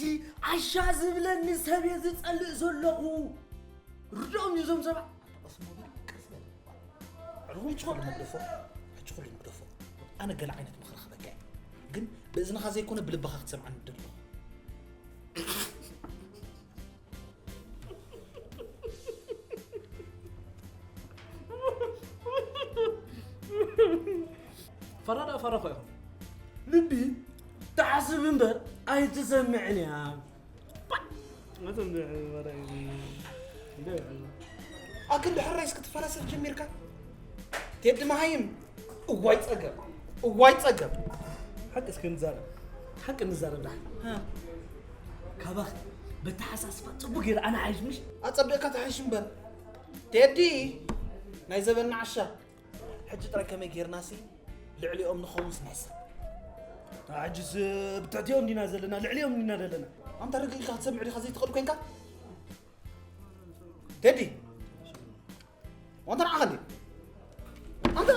ዓሻ ዝብለኒ ሰብ እየ ዝጸልእ ዘለኹ። ርድኦም እዩ እዞም ሰባት። ኣታ ቀስ እሞ በል፣ ቀስ በል። ሕጂ ኩሉ ንግደፎ፣ ሕጂ ኩሉ ንግደፎ። ኣነ ገለ ዓይነት ምኽሪ ክህበካ እየ። ግን ብእዝንኻ ዘይኮነ ብልብኻ ክትሰምዓኒ እደሊ ኣለኹ። ፈራ ደኣ ፈራ እኮ ኢኹም። ልቢ ትሓስብ እምበር ኣይትሰምዕን እያ። ኣክንዲ ሕራይስ ክትፈላሰፍ ጀሚርካ? ቴዲ መሃይም። እዋይ ጸገም፣ እዋይ ጸገም። ሓቂ እስከ ንዛረብ፣ ሓቂ ንዛረብ ደሓን። ሃ። ካባኺ በተሓሳስባ ጽቡቕ ገይረ ኣነ ሓይሽ ምሽ? ኣጸቢቕካ ትሓይሽ እምበር። ቴዲ፣ ናይ ዘበንና ዓሻ። ሕጂ ጥራይ ከመይ ጌርናሲ ልዕሊኦም ንኸውንስ ንሕሰብ። ሕጅስ ብትሕቲኦም እንዲና ዘለና፣ ልዕሊኦም እንዲና ዘለና። ኣንታ ርግእ ኢልካ ክትሰምዕ ዲኻ ዘይትኽእል ኮንካ? ቴዲ፣ ኣንታ ንዓኻ እንዲ ኣንታ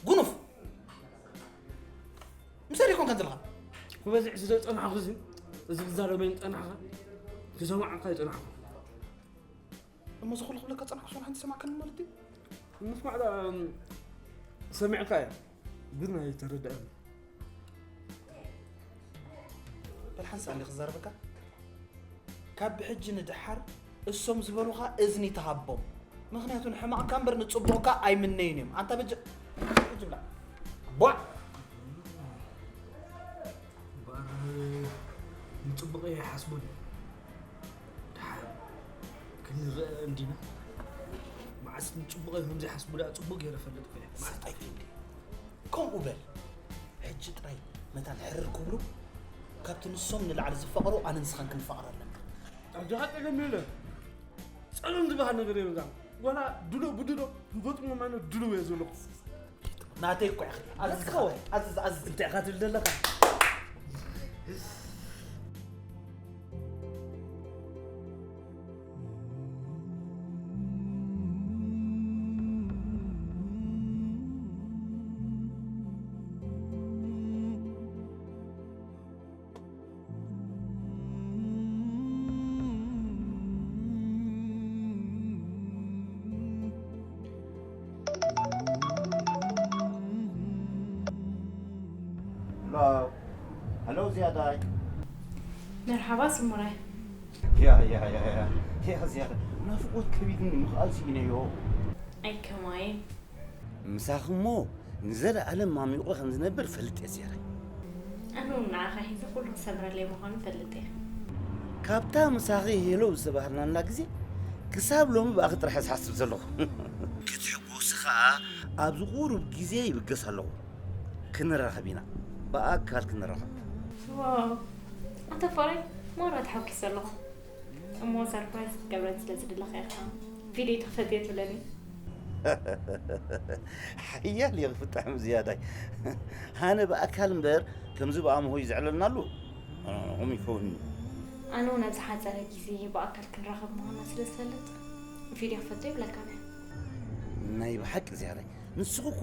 ጉኑፍ ምሳሌ ኮንካ ዘለኻ። ክበዝሕ ስለ ዝጸናሕኩ እዚ፣ እዚ ክዛረበኒ ዝጸናሕካ፣ ክሰማዓካ ይጸናሕኩ። እሞ እዚ ኩሉ ክብለካ ጸናሕኩ፣ ስለ ሓንቲ ሰማዕካኒ ማለት ድዩ? ምስማዕ ደኣ ሰሚዕካ እየ፣ ግን ኣይተረድኣን። በል ሓንሳእ እንዲ ክዛረበካ። ካብ ብሕጂ ንደሓር እሶም ዝበሉኻ እዝኒ ተሃቦም። ምኽንያቱ ንሕማቕካ እምበር ንጽቡቕካ ኣይምነዩን እዮም። ኣንታ በጀ-፣ በጀ ብላ። ቧዕ! እምበኣር ንጽቡቐይ ኣይሓስቡን። ደሓር ክንረኣ እንዲና። መዓስ ንጽቡቐይ ከም ዘይሓስቡ ደኣ ጽቡቕ ገይረ እፈልጥ እኮ እየ። ሰብኣይ ቴዲ፣ ከምኡ በል። ሕጂ ጥራይ መታን ሕርር ክብሉ፣ ካብቲ ንሶም ንላዕሊ ዝፋቐሩ ኣነ ንስኻን ክንፋቐር ኣለና። ኣጆኻ ጸገም የለን። ጸገም ዝበሃል ነገር የብልካን። ዋላ ድሎ ብድሎ ክገጥሞ ማለት ድልው እየ ዘለኹ። ናተይ እኮ ኢኻ። ኣዝዝ፣ ኣዝዝ፣ ኣዝዝ። እንታይ ኢኻ ትብል ዘለኻ? ሄሎ፣ ሄሎ ዝያዳይ። መርሓባ ስሙራይ። ያ ያ ያ ያ ያ ዝያዳ፣ ናፍቆት ከቢድኒ ምኽኣል ስኢነዮ። ኣይከማይ። ምሳኺ እሞ ንዘለኣለም ማሚቑ ከም ዝነብር ፈልጥ እየ ዝያዳይ። ኣነ እውን ንዓኻ ሒዘ ኩሉ ክሰምረለይ ምዃኑ ፈልጥ እየ። ካብታ ምሳኺ ሄሎ ዝተባህልናላ ግዜ ክሳብ ሎሚ ብኣኺ ጥራሕ ዝሓስብ ዘለኹ። ክትሕጎሲ ኸኣ ኣብዚ ቁሩብ ግዜ ይብገስ ኣለኹ። ክንራኸብ ኢና፣ ብኣካል ክንራኸብ። ዋው ኣንተ ፍቕረይ፣ ማራ ተሓጒሰ ኣለኹ። እሞ ሰርፕራይዝ ክትገብረኒ ስለ ዝደለኻ ኢኻ ቪድዮ ተፈትየ ትብለኒ። ሓያል እየ ክፍታሕ ዝያዳይ። ሃነ ብኣካል እምበር ከምዚ ብኣምሆይ ዘዕለልናሉ ኹም ይከውንኒ። ኣነ እውን ኣብ ዝሓፀረ ግዜ ብኣካል ክንራኸብ ምዃንና ስለ ዝፈልጥ ቪድዮ ክፈቶ ይብለካ ነየ። ናይ ብሓቂ ዝያዳይ፣ ንስኺ እኮ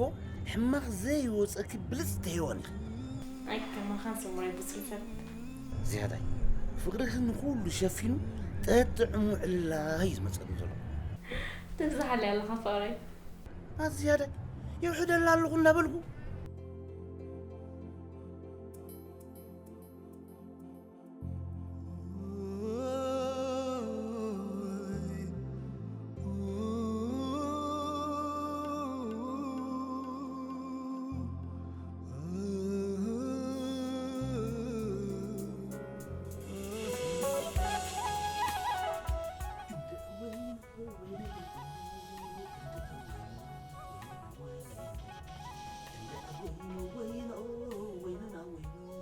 ሕማቕ ዘይወፀኪ ብልፅቲ ሄዋን ኢኺ። ኣይከማኻን ስሙራይ ብሱል ሰብ። ዝያዳይ፣ ፍቕርኺ ንኹሉ ሸፊኑ ጠጥዕሙ ዕላል እዩ ዝመፀኒ ዘሎ። ትብዝሓለይ ኣለኻ ፍቕረይ። ኣዝያዳይ የውሕደላ ኣለኹ እንዳበልኩ። ወይነ ወይነ ወይነና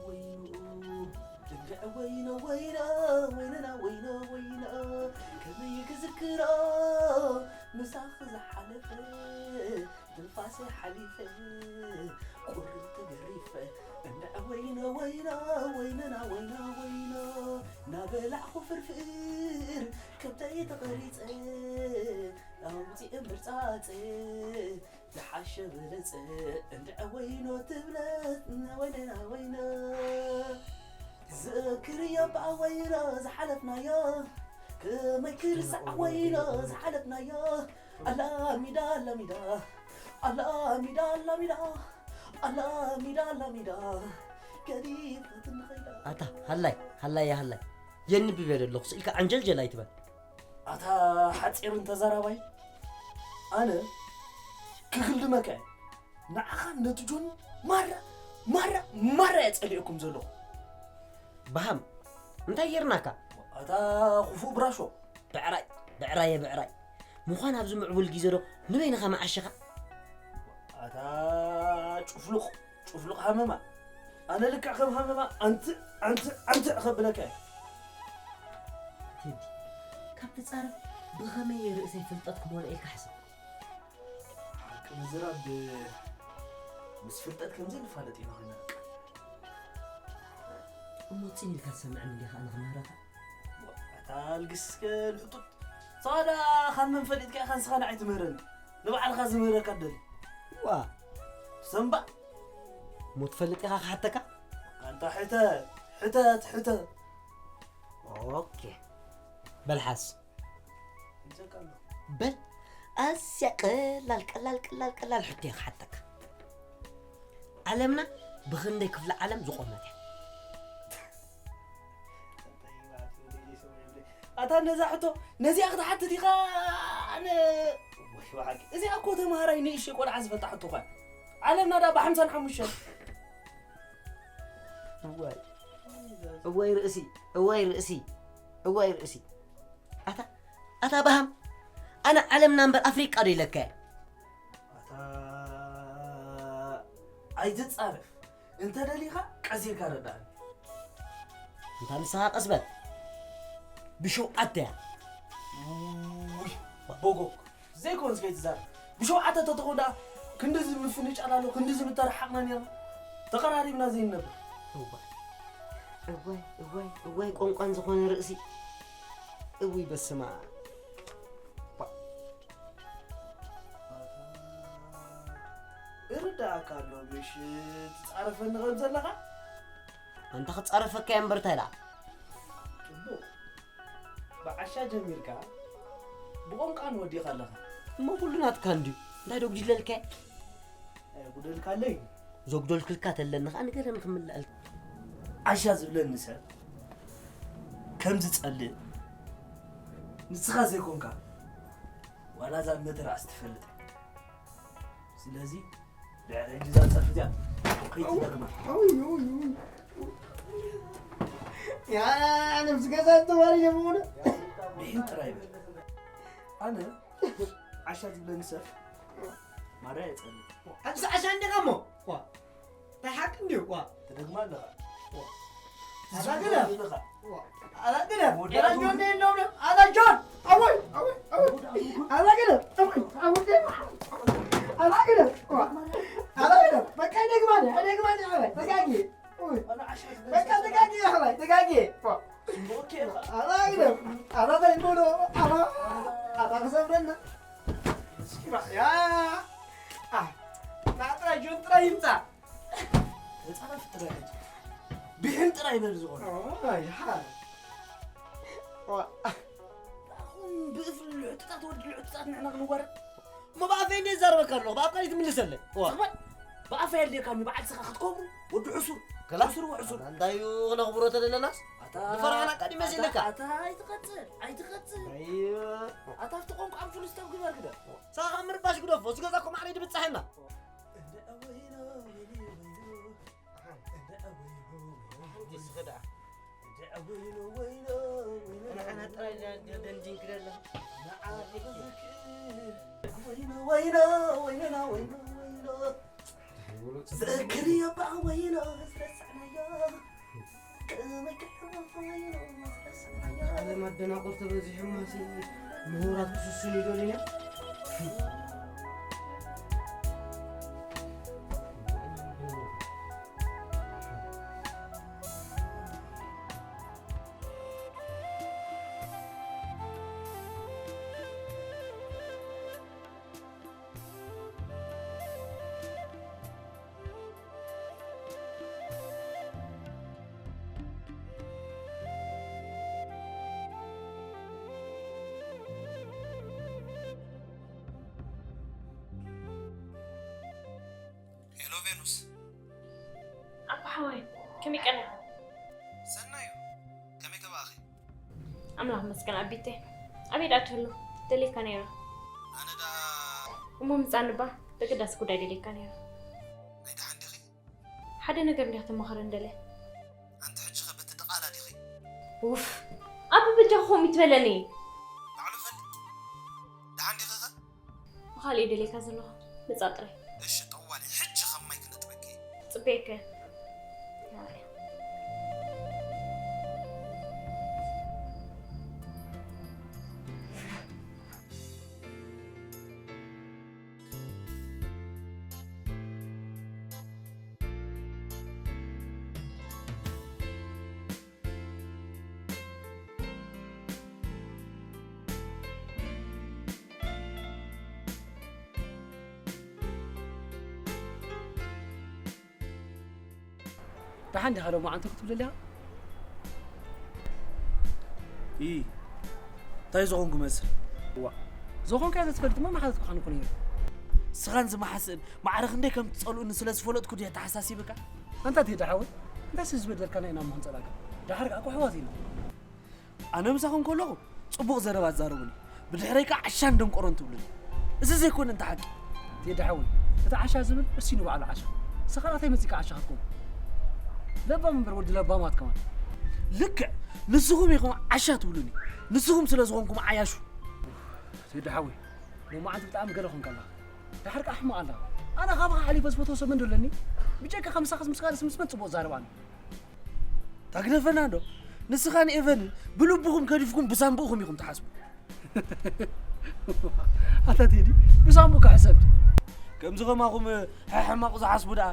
ወይነ ወይነ ወይነ ወይነ ወይነ ወይነና ወይነ ወይነ ከመይ ክዝክሮ ምሳኺ ዝሓለፈ ትንፋሰይ ሓሊፈ ቁሪ ተገሪፈ እንድዒ ወይነ ወይነ ወይነና ወይነ ወይነ ናበላዕኹ ፍርፍር ከብተይ ተቐሪፀ ኣውፂኤ ምርፃፀ ዝሓሸ በለፀ እንድዒ ወይኖ ትብለት ወይነና ወይነ ዝእክርዮ በኣ ወይኖ ዝሓለፍናዮ ከመይ ክርሳዕ ወይኖ ዝሓለፍናዮ ኣላሚዳ ኣላሚዳ ኣላሚዳ ኣላሚዳ ኣላሚዳ ኣላሚዳ ገዲፋትኒ ኸይዳ ኣታ ሃላይ ሃላይ ሃላይ የንብብ እየ ዘለኹ ስኢልካ ዓንጀልጀል ኣይትበል። ኣታ ሓፂርን ተዛራባይ ኣነ ክክልድመካ እየ ንዓኻን ነቲ ጆን ማራ ማራ ማራ እየ ፀሊእኩም ዘለኹ። በሃም እንታይ ጌርናካ? ኣታ ክፉእ ብራሾ። ብዕራይ ብዕራየ ብዕራይ ምዃን ኣብዚ ምዕቡል ግዜ ዶ ንበይንኻ መዓሸኻ? ኣታ ጭፍሉቕ ጭፍሉቕ ሃመማ ኣነ ልክዕ ከም ሃመማ ኣንቲ ኣንቲ ኣንቲ ከብለካ እየ። ቴዲ ካብ ትጻረፍ ብኸመይ እየ ርእሰይ ፍልጠት ክመልኦ ኢልካ ሕሰብ። ሓቂ ምዝራብ ምስ ፍልጠት ከምዘይ ንፋለጥ ኢና ኮይና በቃ። እሞ ጽን ኢልካ ትሰምዐኒ እንዲኻ ኣነ ክምህረካ? ኣታ ልግስከ ልሕጡጥ ሳዳ ካብ መን ፈሊጥካ ኢኻ ንስኻ ንዓይ ትምህረኒ ንባዕልኻ ዝምህረካ ደሊ ዋ ሰምባ እሞ ትፈልጥ ኢኻ ክሓተካ ኣንታ ሕተት ሕተት ሕተት ኦኬ በልሓስ በል ኣዝያ ቀላል ቀላል ቀላል ቀላል ሕቶ እየ ክሓተካ ዓለምና ብኽንደይ ክፍለ ዓለም ዝቖመት እያ ኣታ ነዛ ሕቶ ነዚኣ ክትሓትት ኢኻ ኣነ እዚኣ እኮ ተምሃራይ ንእሽተይ ቆልዓ ዝፈልጣ ሕቶ ኳ ዓለምና ዳ ብሓምሳን ሓሙሽተን እዋይ እዋይ ርእሲ እዋይ ርእሲ እዋይ ርእሲ ኣታ ኣታ ባሃም ኣነ ዓለምና እምበር ኣፍሪቃ ዶ ኢለካ ኣታ ኣይትጻረፍ እንተ ደሊኻ ቀሲርካ ረዳእኒ እንታ ንስኻ ቀስ በል ብሸውዓተ እያ ውይ ቦጎክ ዘይኮንስ ከይትዛረብ ብሸውዓተ ተተኾን ደኣ ክንድዚ ምፍንጫል ኣሎ ክንድዚ ምተረሓቕና ነርና ተቐራሪብና ዘይንነብር እዋይ እዋይ እዋይ እዋይ ቆንቋን ዝኾነ ርእሲ እውይ በስማ እርዳእካ ኣሎ ምሽ ትጻረፈኒ ከም ዘለኻ ኣንታ ክጻረፈካ እያ እምበር እንታይ ደኣ ጽቡቕ ብዓሻ ጀሚርካ ብቆንቃን ወዲኻ ኣለኻ እሞ ኩሉ ናትካ እንድዩ እንታይ ዶ ጉዲለልካ ጉደልካለይ ዘጉደልኩልካ ተለኒ ኸዓ ንገረኒ ክምልኣልካ። ዓሻ ዝብለኒ ሰብ ከም ዝጸልእ ንስኻ ዘይኮንካ ዋላ እዛ መተርኣስ ትፈልጥ። ስለዚ ድሕሪ ሕጂ እዛ ጸርፊ እዚኣ ከይትደግማ። ያ ነብስ ገዛ ተማሪ ለምሆነ ብሒም ጥራይ በል። ኣነ ዓሻ ዝብለኒ ሰብ ማራ የጸልእ። ኣንስ ዓሻ እንዲኻ እሞ? ዋ፣ እንታይ ሓቂ እንድዩ? ዋ። ትደግማ ኣለኻ። ዋ። ኣዛ ግደፍ። ኣለኻ። ዋ። ኣዛ ግደፍ። ወዲ ኣዛ ኣቡ ጆን እንደ የለውም። ኣዛ ጆን። ኣወይ፣ ኣወይ፣ ኣወይ። ኣዛ ግደፍ። ኣወይ፣ ኣወይ። ኣዛ ግደፍ። ዋ። ኣዛ ግደፍ። በቃ ይደግማል፣ ይደግማል፣ ኣወይ። ተጋጊ። ኣወይ። ኣነ ዓሻ ዝብለኒ በቃ ሰብ ተጋጊ፣ ኣወይ። ተጋጊ። ዋ። ስምኦኬ ኢኻ። ኣዛ ግደፍ። ኣዛ ተይቦዶ። ኣዛ፣ ኣዛ ክሰብረና። ያ። ኣ፣ ናጥራ ጆን ጥራይ ይምጻእ። ህጻናት ጥራይ ሕጂ። ብሕም ጥራይ በል ዝኾነ። ኦ፣ ይሓ። ዋ። ኣኹም ብእፍሪ ልዕጡጣት ወዲ ልዕጡጣት ንሕና ክንዋረድ። እሞ ብኣፈይ እንዴ ይዛረበካ ኣለኹ፣ ብኣፍካ ትምልሰለይ። ዋ። ዝኽበል። ብኣፈይ ኣድልየካኒ፣ በዓል ስኻ ክትከብሩ፣ ወዲ ሕሱር። ከላ? ሕሱር ወሕሱር። ኣታ እንታይ እዩ ክነኽብሮ ተደለናስ? ኣታ፣ ንፈርዖን ኣቃዲመ ኣታ፣ ሲለካ። ኣታ ኣይትቐጽል፣ ኣይትቐጽል። ኣይ። ኣታ ኣብቲ ቋንቋ ኣንፍሉስታብ ግበር ግደ። ሳኻ ምርባሽ ግደፎ፣ እዚ ገዛ እኮ ማዕረ ድብጻሕና። እንደ ወይኖ፣ ወይኖ፣ ወይኖ። እንደ ወይኖ፣ ወይኖ። ሓንቲ ስኸ ደኣ። እንደ ወይኖ፣ ወይኖ፣ ወይኖ። ንዓና ጥራይ ኢና ደንዲን ክደላ። ንዓና ዝክር። ወይኖ፣ ወይኖ፣ ወይኖ፣ ወይኖ፣ ወይኖ። ዝክር የባ ወይኖ፣ ዝረሳዕናዮ። ዓለም ኣደናቑርቲ በዚሖማሲ ምሁራት ክስስኑ ይደልዩ እዮም። ሄሎ ቬኑስ። ኣባ ሓወይ፣ ከመይ ቀኒኻ? ሰናዩ፣ ከመይ ከባኣኺ? ኣምላኽ ይመስገን ኣቢተይ። ኣበይ ደኣ ትህሉ? ደልየካ ነይረ። ኣነ ደኣ እሞ ምጻኒ እባ፣ በገዳሲ ጉዳይ ደልየካ ነይረ። ናይ ደሓን ዲኺ? ሓደ ነገር እንዲያ ክተማኸረኒ ደልየ። ኣንቲ ሕጂ ኸ በቲ ድቓላ ዲኺ? ኡፍ፣ ኣቢ በጃኻ ከምኡ ይትበለኒ። ባዕሉ ፈልጥ። ደሓን ዲኺ ኸ? ብኻልእ እየ ደልየካ ዘለኹ። ምጻእ ጥራይ። እሺ፣ ጠዋሊ፣ ሕጂ ኸማይ ክነጥበኪ። ጽበየከ። ደሓን ዲኻ ሎማዓንቲ ክትብል ኣለኻ? ኢ፣ እንታይ ዝኾንኩ መስል? ዋ፣ ዝኾንካዮ ዘይትፈልጥ እሞ መሓዘትኩኻን እኮ ነይሩ። ስኻን ዝመሓስእን ማዕረ ክንደይ ከም ትጸልኡኒ ስለ ዝፈለጥኩ ድየ ተሓሳሲብካ? ኣንታ ቴዲ ሓወይ፣ እንታይ ስለ ዝበደልካና ኢና እሞ ክንጸልኣካ? ደሓር ከኣ እኮ ኣሕዋት ኢና። ኣነ ምሳኹም ከለኹ ጽቡቕ ዘረባ ትዛረቡኒ፣ ብድሕረይ ከኣ ዓሻን ደንቆሮን ትብሉኒ። እዚ ዘይኮነ እንተ ሓቂ። ቴዲ ሓወይ፣ እቲ ዓሻ ዝብል እሱ ንባዕሉ ዓሻ። ንስኻ ናተይ መጺእካ ዓሻ ክትከውን። ለባም እምበር ወዲ ለባማት ከማን። ልክዕ፣ ንስኹም ኢኹም ዓሻ ትብሉኒ። ንስኹም ስለ ዝኾንኩም ዓያሹ። ቴዲ ሓወይ፣ ሎማዓንቲ ብጣዕሚ ገለ ኾንካ ኣለኻ። ደሓር ከኣ ሕማቕ ኣለኻ። ኣነ ካብኻ ሓሊፈ ዝፈትዎ ሰብ መን ዶ ኣለኒ? ብጀካኻ ምሳኻስ ምስ ካልእ ምስ መን ጽቡቕ ዛረብ ኣነ? ታግደፈና ዶ? ንስኻን ኤቨንን ብልብኹም ገዲፍኩም ብሳንቡእኹም ኢኹም ትሓስቡ። ኣታ ቴዲ፣ ብሳንቡእካ ሕሰብ። ከምዚ ከማኹም ሕማቕ ዝሓስቡ ደኣ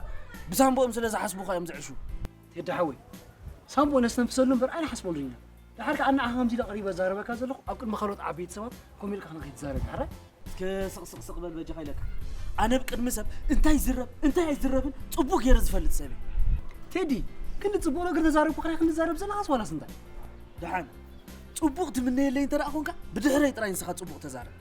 ብሳንቡኦም ስለ ዝሓስቡ እኮ እዮም ዝዕሹ። ቴዲ ሓወይ፣ ሳንቡእ ነስተንፍሰሉ እምበር ኣይንሓስበሉን ኢና። ደሓር ከኣ ንዓኻ ከምዚ ኢለ ቀሪበ ዛረበካ ዘለኹ ኣብ ቅድሚ ካልኦት ዓበይቲ ሰባት ከምኡ ኢልካ ንኸይትዛረብ ድሕራይ። እስከ ስቕ ስቕ ስቕ በል በጃኻ ኢለካ። ኣነ ኣብ ቅድሚ ሰብ እንታይ ይዝረብ እንታይ ኣይዝረብን ጽቡቕ ገይረ ዝፈልጥ ሰብ እየ። ቴዲ፣ ክንዲ ጽቡቕ ነገር ተዛረብኩ ክራይ ክንዛረብ ዘለኻስ ዋላስ እንታይ? ደሓን ጽቡቕ ትምነየለይ እንተ ደኣ ኾንካ ብድሕረይ ጥራይ ንስኻ ጽቡቕ ተዛረብ።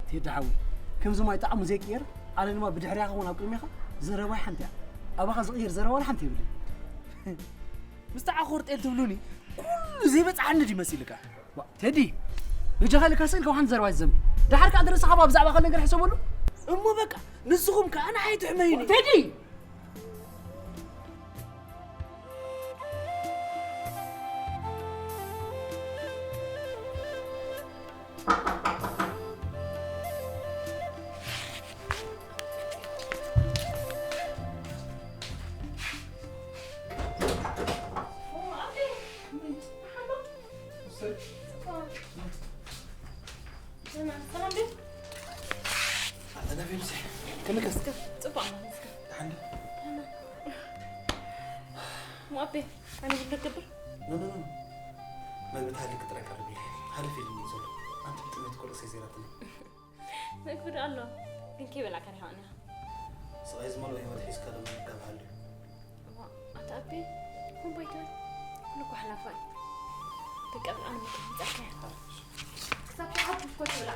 ቴዲ ሓወይ፣ ከምዚ ማይ ጣዕሙ ዘይቅየር ኣነ ድማ ብድሕሪኻ ኹን ኣብ ቅድሚኻ ዘረባይ ሓንቲ እያ። ኣባኻ ዝቕይር ዘረባ ዋላ ሓንቲ የብለይ። ምስ ተዓኾር ጤል ትብሉኒ፣ ኩሉ ዘይበጽሓኒ ድዩ መሲልካ? ዋ፣ ቴዲ፣ በጃኻ ኢልካ ስእልካ ውሓን ዘረባ ይዘንቢ። ደሓር ከኣ ድረስኻ ብዛዕባ ካልእ ነገር ሕሰበሉ። እሞ በቃ፣ ንስኹም ከኣ ንዓይ ትሕመዩኒ። ቴዲ! ከመይ ከ? እስከ፣ ጽቡቕ ኣላ፣ እስከ። ደሓን ዶ? እሞ ኣቤ፣ ኣነ ቡን ዶ ክገብር? ኖ፣ ኖ፣ ኖ፣ ኖ። መግቢ ተሃልዩኪ ጥራይ ቀርብለይ። ሃለፍ ኢሉኒ እዩ ዘሎ። ኣንቲ ብጥሜት እኮ ርእሰይ ዘይራትኒ። መግቢ ዶ ኣሎ? ግን ከይበላዕካ ዲኻ ቀኒኻ? ስቓይ ዝመልኦ ህይወት ሒዝካ ዶ ምምጋብ ሃልዩ? እዋ፣ ኣታ ኣቤ፣ ሆምቦይ ትብል? ኩሉ እኮ ሓላፋ እዩ። በቃ ብልዓ፣ ንምግቢ ምጻእካ እያ። ክሳብ ትሓጉስ እኮ ትብላ።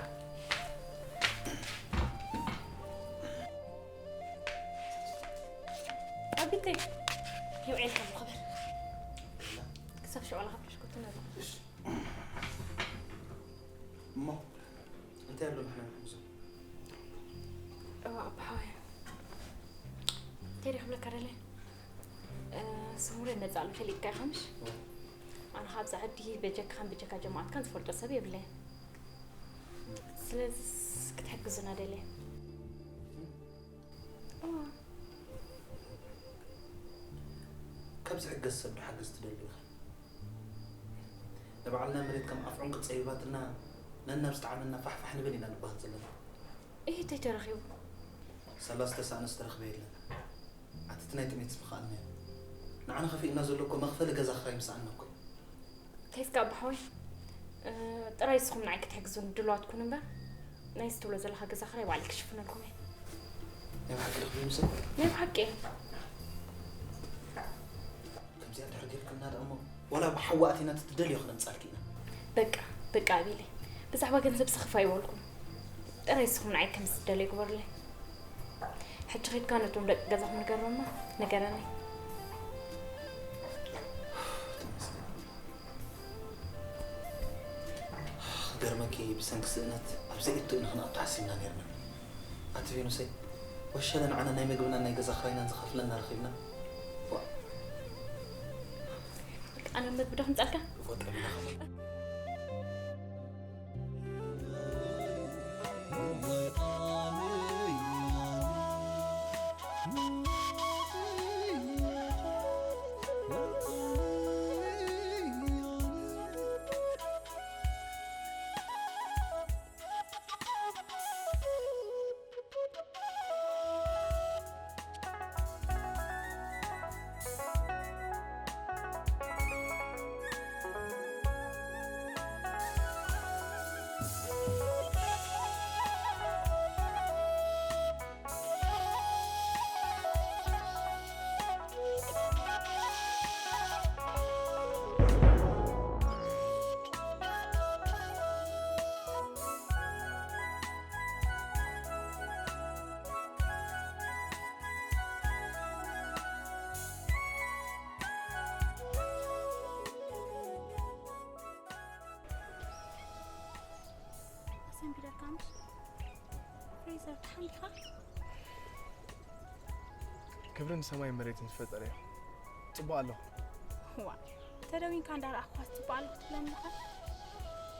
ኣቢተይ፣ ይውዕል ከም ክብር። ክሳብ ሽዑ ለኻፍሽ ኮትን ኣሎ። እሞ እንታይ ኣሎ ምሕና ንሕምሶ? እዋ፣ ኣባሓወይ። እንታይ ደኣ ክብለካ ደለ? እ፣ ስሙረ ነጻ ኣሎ፣ ፈሊጥካ ኢኻ ምሽ? እዋ። ኣነ ካብዛ ዓዲ በጀካን በጀካ ጀማዓትካን ዝፈልጦ ሰብ የብለይን። ስለዚ ክትሕግዙና ደልየ። እዋ። ካብ ዝሕገዝ ሰብ ዶ ሓገዝ ትደልዩ ኢኻ? ንባዕልና መሬት ከም ኣፍ ዑንቂ ጸቢባትና ነናብ ዝጠዓመና ፋሕፋሕ ንብል ኢና ንበሃል ዘለና። እሂ፣ እንታይ ተረኺቡ? ሳላ ዝተሳእነ ዝተረኽበ የለን። ኣቲ እቲ ናይ ጥሜት ምኽኣልና እዩ። ንዓና ከፊእና ዘሎ እኮ መኽፈሊ ገዛ ክራይ ምሰኣና እኮ እዩ። እንታይ እስከ ኣባሓወይ፣ እ፣ ጥራይ ንስኹም ንዓይ ክትሕግዙኒ ድሉዋት ኩኑ እምበር፣ ናይዚ ትብሎ ዘለኻ ገዛ ክራይ ባዕለይ ክሽፍነልኩም እየ። ናይ ብሓቂ ዶ ክብል ምስል? ናይ ብሓቂ እየ። ከምዚኣ እንድሕር ጌርክልና ደኣ እሞ፣ ዋላ ብሓዊ ኣቲና እቲ ትደልዮ ክነምጻልኪ ኢና። በቃ፣ በቃ ኣቤለይ። ብዛዕባ ገንዘብ ስኽፍ ኣይበልኩን። ጥራይ ንስኹም ንዓይ ከም ዝደልዮ ግበሩለይ። ሕጂ ኸድካ ነቶም ደቂ ገዛኹም ንገሮም እሞ፣ ንገረኒ። ተመስገን። ክገርመኪ፣ ብሰንኪ ስእነት ኣብ ዘየእቱ ኢና ክንኣቱ ሓሲብና ኔርና። ኣቲ ቬኑሰይ፣ ወሸለ ንዓና ናይ መግብናን ናይ ገዛ ክራይናን ዝኸፍለና ረኺብና። ዋ። ኣነ መግቢ ዶ ክምጻልካ? እፎ፣ ጠሚና ኸመይ። ሰንቢደልካ ምሽ? ፍሬዘር፣ ደሓን ዲኻ? ክብሪ ንሰማይን መሬትን ዝፈጠረ እዩ። ጽቡቕ ኣለኹ። ዋ፣ ተደዊንካ እንዳረኣኹኻ ጽቡቕ ኣለኹ ትብለኒ ዲኻ?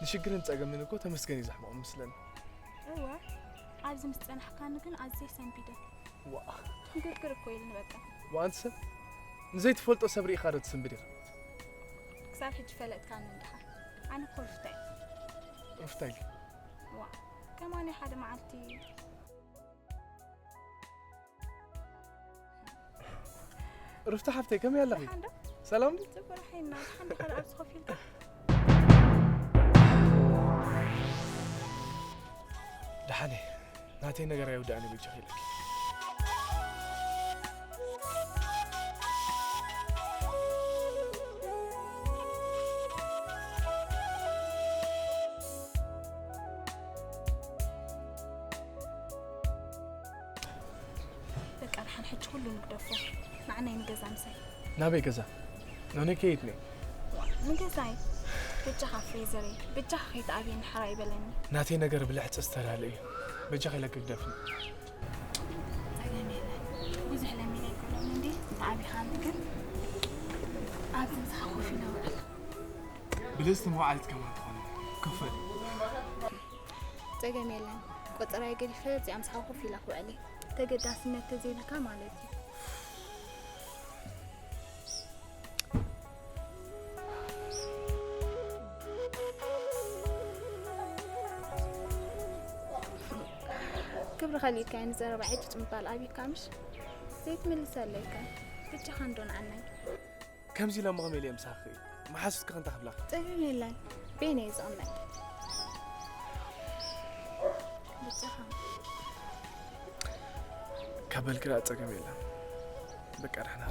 ንሽግርን ጸገምን እኮ ተመስገን እዩ ዘሕመቑ ምስለኒ። እወ፣ ኣብዚ ምስ ጸናሕካኒ ግን ኣዝየ ሰንቢደ። ዋ። ሕንግርግር እኮ ኢልኒ በቃ። ዋ፣ ኣንቲ ሰብ፣ ንዘይትፈልጦ ሰብ ርኢኻ ዶ ትስንብድ ኢኻ? ክሳብ ሕጂ ፈለጥካኒ እንዲኻ። ኣነ እኮ ሩፍታ እየ። ሩፍታ ኢልኪ? ዋ፣ ከማን ሓደ መዓልቲ። ሩፍታ ሓፍተይ፣ ከመይ ኣለኺ? ደሓን ዶ? ሰላም ዶ? ጽቡቕ፣ ደሓን ኢና። ደሓን ዲኻ? ኣብዚ ኮፍ ኢልካ? ደሓን እየ። ናተይ ነገር ኣይውዳእን እዩ፣ በጃኺ ኢለኪ። በቃ፣ ደሓን ሕጂ ኩሉ ንግደፎ። ንዓናይ ንገዛ ምሳይ። ናበይ ገዛ? ኖኒ ከይትኒ? ንገዛይ። ብጃኻ ፍሬዘረይ፣ ብጃኻ ከይትኣብየኒ ሓራ ይበለኒ። ናተይ ነገር ብልሕፂ ዝተላለ እዩ። በጃኻ ኢለኪ ግደፍኒ። ጸገም የለን። ብዙሕ ለሚነ ኣይኮነን እንዲ ተኣብኻ ግን ኣብዚ ምሳኻ ኮፍ ኢለ ውዕል። ብልፅቲ መውዓሊት ከማን ትኾኒ ክፈል። ጸገም የለን። ቆጸራይ ገዲፈ እዚኣ ምሳኻ ኮፍ ኢለ ክውዕል እየ። ተገዳስነት ተዘይብልካ ማለት እዩ። ክብሪ ከሊእካ ንዘረባ ዕጭ ምባል ኣብካ ምሽ ዘይትምልሰለይካ ብቻኻ እንዶ ንዓናይ ከምዚ ኢለ መኸም ኢለ ምሳኺ መሓዙትካ ክንታ ክብላኺ ጸገም የለን። ቤነ እዩ ዝቕመጥ ብቻኻ ካብ በልኪ ደኣ ጸገም የለን። በቃ ደሕና